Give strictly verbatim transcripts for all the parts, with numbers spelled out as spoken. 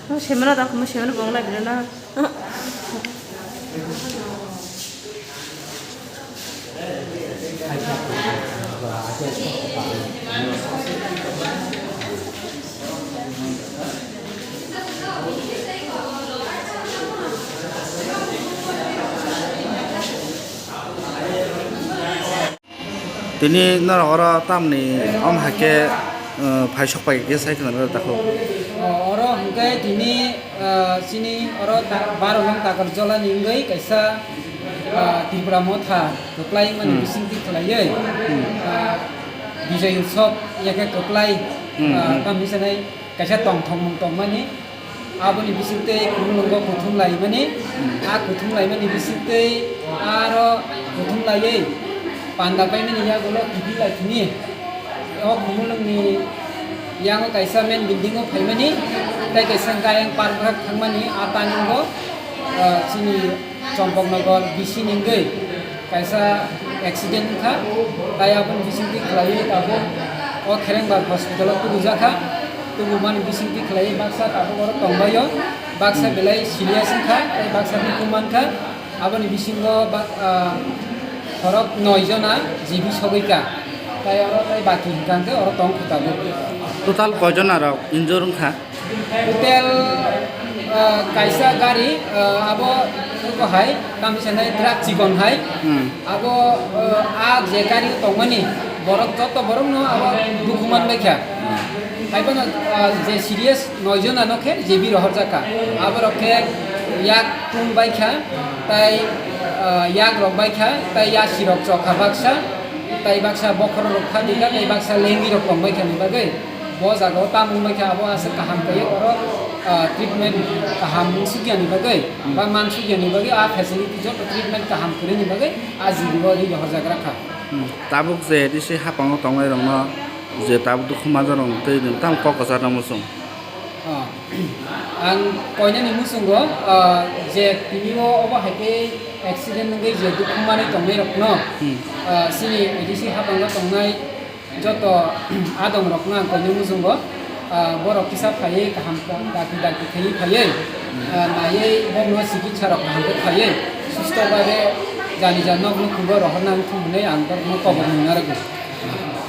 Semana tak mo semana bong lai bela na. Tini norok oro tamni om hai khe, eh, phaisok pai khe sai khwna rw takhuk. O, oro hwnkhe tini, eh, chini oro ta-, baro nong Takarjala ni wngwi kaisa, eh, Tripura Motha kwplai wngmani Hmm. bisingtwi khwlaiwi, Hmm. eh, Bijay Utsav yakhe kwplai, Hmm, eh, hmm. Tamni sanai kaisa tongthokmung tongmani. Aboni bisingtwi Khumulwngo kuthum laimani, Hmm. a kuthum laimani bisingtwi aro kuthum laiwi panda paimani yagulo kiphil laithini. O Khumulwngni yango kaisa main building o phaimani, tei kaisa hwnkhe ayang park thangmani, a turning o, ah, chini Champaknagar B C ni wngwi kaisa accident wngkha, tai aboni bisingtwi khwlaiwi tabuk o Kherengbar hospital o tubujakha. Tubumani bisingtwi khwlaiwi baksa tabuk oro tongbaio, baksa Hmm. belai serious wngkha, tei baksa dukhu mankha. Aboni bisingo ba-, ah, khorok noi jona jibi sogwikha, tai oro tai baki hwnkha hwnkhe oro tongkha tabuk. Total koi jona rok injure wngkha? Hotel, ah, kaisa gari, ah, abo eko hai, tamo sanai truck chikon hai. Hmm. Abo, ah, a je gari o tongmani, borok joto borok no abo dukhu man baikha. Hmm. Haiphano, ah, je serious noi jona no khe J B rohorjak kha. Aborok khe yak tung baikha, tai, ah, yak rok baikha, tai yasi rok chokha baksa, tai baksa bokhorok rok phatikha, tai baksa lengi rok tong baikha ni bagwi. Bo jaga o tamo wngbaikha abo aswk kaham kaiwi oro, ah, treatment kaham wngsukya ni bagwi, Hmm. ba mansukya ni bagwi, a facility joto treatment kaham kwrwi ni bagwi a G B o ri rohorjak rakha. Hmm. Tabuk je A D C hapang o tongnai rok no je tabuk dukhu manjak rok tei nwng tamo kok kwchar no muchung. Ah, ang koinani muchungo, ah, je tini o obo hai khe accident wngwi je dukhu manwi tongnai rok no, Hmm. ah, chini A D C hapang o tongnai joto adong rokno ang koinwi muchungo, ah, borok kisa phaiwi kaham dakti dakti khaiwi phaiwi, ah, naiwi bokno chikitsa rok kaham khe khaiwi susto babe jani jan nok nukhungo rohorna wngthung hwnwi ang borokno kobor mung narwgo.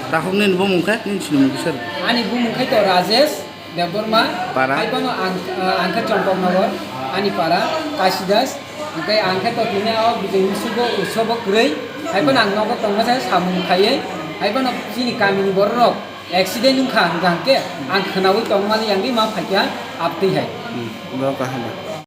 Takhuk nini bumung khe nini sinimung kisa rw? Ani bumung khe to Rajesh Debbarma. Para? Haiphano ang, ah, ang khe Chompoknogor, ani para Kasidas. Hwnkhe ang khe to tini o Bijay Utsav o, Utsav o kwrwi. Haiphano ang nogo tongma se samung khaiwi. Haiphano chini kamini borok rok accident wngkha hwnkha hwnkhe ang khwnaui tongmani yangwi ma phaikha abtwi hai. Hmm, borok kaham ba.